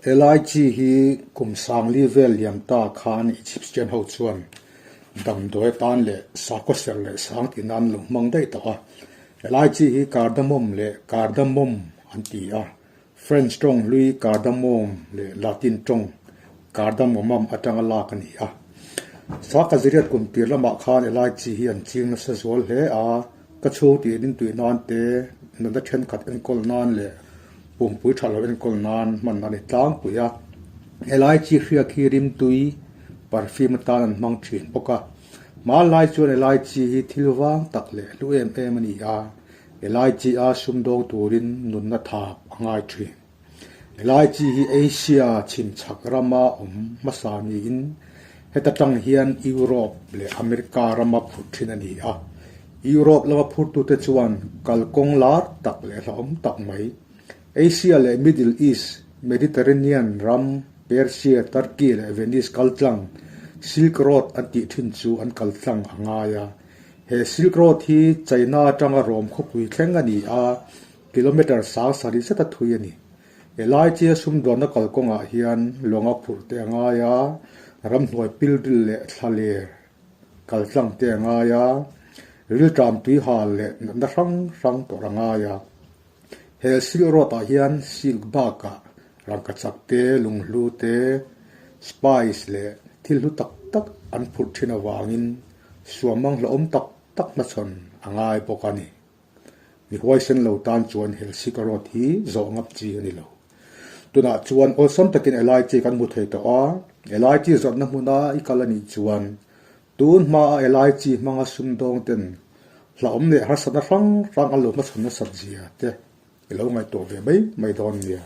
Elaichi hi kum 40 vel liam ta khan Egyptian ho chuan damdawi atan leh sakhaw serh leh sang tih nan lo hmang daih tawh a. Elaichi hi cardamom leh cardamom an ti a, French tawng hlui cardamom leh Latin tawng cardamomum atanga lak a ni a. Sakha ziriat kum tir lamah khan elaichi hi an ching nasa zual hle a, ka chhung tih in tui nan te, nunna thenkhat enkawl nan leh pumpui tha lo enkawl nan hman a ni tlangpui a. Elaichi hriak hi rimtui, perfume atan an hmang thin bawk a. Hmanlai chuan elaichi hi thil vang tak leh hlu em em a ni a, Elaichi a sumdawng turin nunna thap a ngai thin. Elaichi hi Asia chhimchhak rama awm hmasa niin heta tang hian Europe leh America rama phurh thin a ni a. Europe lama phurtute chuan kalkawng lar tak leh hlauhawm tak mai Asia leh Middle East, Mediterranean ram, Persia, Turkey leh Venice kaltlang Silk Road an tih thin chu an kaltlang a ngai a. He Silk Road hi China atanga Rome khawpui thleng a ni a, kilometre 7000 zeta thui a ni. Helai chia sumdawnna kalkawngah hian lawnga phurh te a ngai a, ramhnuai pildil leh thlaler kaltlang te a ngai a, rilṭam tuihal leh natna hrang hrang tawrh a ngai a. He Silk Road ah hian silk bakah rangkachak te, lunghlu te, spice leh thil hlu tak tak an phurh thin avangin suamang hlauhawm tak tak hmachhawn a ngai bawk a ni. Mi huaisen lo tan chuan he Silk Road hi zawh ngap chi a ni lo. Tunah chuan awlsam takin elaichi kan hmu thei tawh a, elaichi zawrhna hmuna i kal a nih chuan Tun hmaa elaichi hmanga sumdawng ten hlauhawm leh harsatna hrang hrang an lo hmachhawn nasat zia te i lo ngaihtuah ve mai mai dawn nia.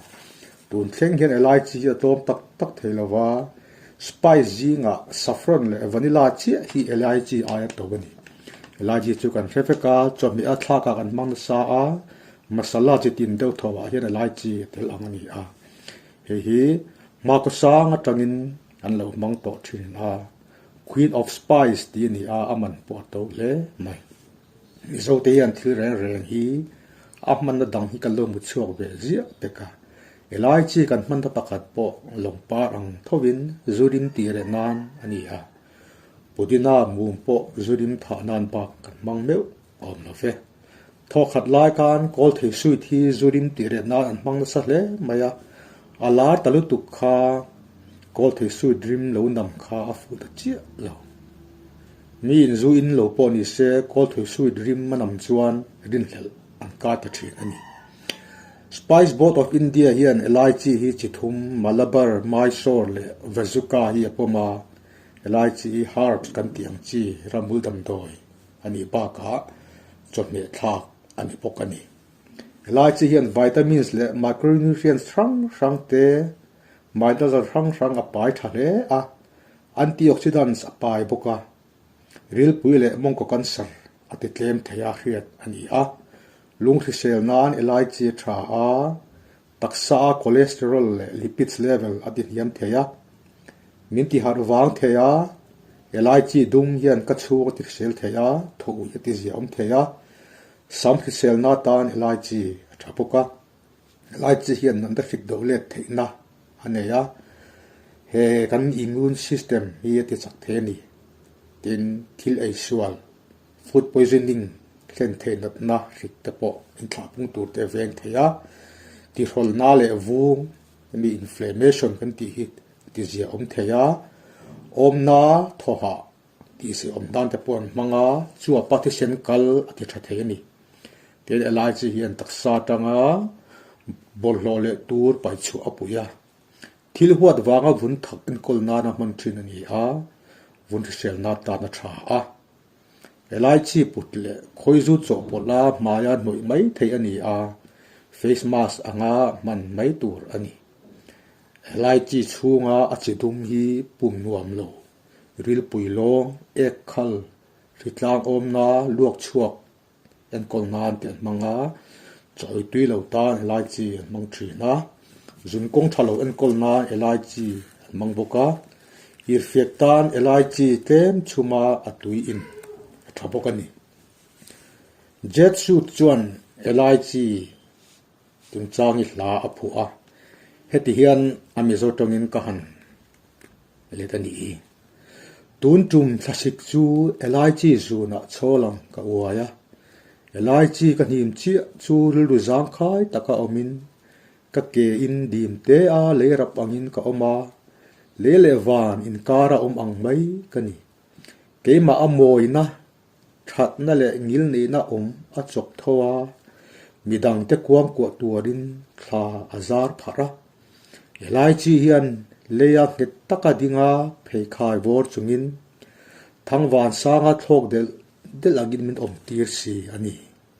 Tun thleng hian elaichi hi a tlawm tak tak thei lo va, spice zingah saffron leh vanilla chiah hi elaichi aia to a ni. Elaichi chu kan hre vek a, chawhmeh a thlakah kan hmang nasa a, masala chi tin deuh tho ah hian elaichi a tel ang a ni a. Hei hi hmakhaw sang atangin an lo hmang tawh thin a. Queen of Spice tih a ni a, a man pawh a to hle mai. Mizote hian thil reng reng hi a hmanna dang hi kan lo hmu chhuak ve ziah pek a. Helai chi kan hmanna pakhat pawh lawngpar ang thovin zu rim tih reh nan a ni a. Pudina mum pawh zu rim thah nan bak kan hmang meuh awm lo ve. Thawkhat lai khan kawl thei suit hi zu rim tih reh nan an hmang nasa hle mai a, a lar ta lutuk kha kawl thei suit rim lo nam kha a fuh ta chiah lo. Mi in zu in lo pawh ni se kawl thei suit rim a nam chuan rinhlelh an kai ta thin a ni. Spice Board of India hian elaichi hi chi thum Malabar, Mysore leh Vazuka hi a pawm a, elaichi hi herbs kan tih ang chi ramhmul damdawi a nih bakah chawhmeh thlak a ni bawk a ni. Helai chi hian vitamins leh micronutrients hrang hrang te, mineral hrang hrang a pai tha hle a, antioxidants a pai bawk a, rilpui leh mawngkaw cancer a ti tlem thei a hriat a ni a. Lung hrisel nan helai chi a tha a, taksa a cholesterol leh lipids level a ti hniam thei a, min ti harh vang thei a, elaichi dum hian ka chhung a ti hrisel thei a, thaw uih a ti zia awm thei a, sam hriselna atan elaichi a tha bawk a, elaichi hian natna hrik do let theihna a nei a, he kan immune system hi a ti chak thei a ni, tin thil ei sual. Food poisoning thlen theih natna hrik te pawh inthlahpung tur te a veng thei a, tihrawlna leh vung mi inflammation kan tih hi ti zia awm thei a, awmna thawhah tih zia awm dan te pawh an hmang a, chuapa thisen kal a ti tha thei a ni. Tin, helai chi hian taksa atanga bawlhhlawh leh tur paihchhuah a pui a, thil huat vanga vun thak enkawl nana hman thin a ni a, vun hriselna tan a tha a. Helai chi put leh khawizu chawhpawlh a hmaia hnawih mai theih a ni a, face mask anga hman mai tur a ni. Helai chi chhunga a chi dum hi pum nuam lo, rilpui lawng, ek khal, hritlang awmna, luak chhuak enkawl nan te an hmang a, chawi tui lo tan helai chi an hmang thin a, zun kawng tha lo enkawl nan helai chi an hmang bawk a, irhfiak tan helai chi tlem chhuma a tui in a tha bawk a ni. Jet suit chuan helai chi chungchang hi hla a phuah a. Heti hian a Mizo tawngin ka han let a nih hi. Tun tum thlasik chu Elaichi zunah chhawlang ka uai a. Elaichi ka hnim chiah chu rilru zangkhai taka awmin ka ke in dim te a lei rap angin ka awm a, lei leh van inkara awm ang mai ka ni. Keimah a mawina Thatna leh ngilneihna awm a chawp tho a, midangte kuangkuah tuarin thla a zar pharh a. Helai chi hian leia nghet taka dinga pheikhai vawr chungin Thangvansanga thlawk delh delh angin min awm tir si a ni.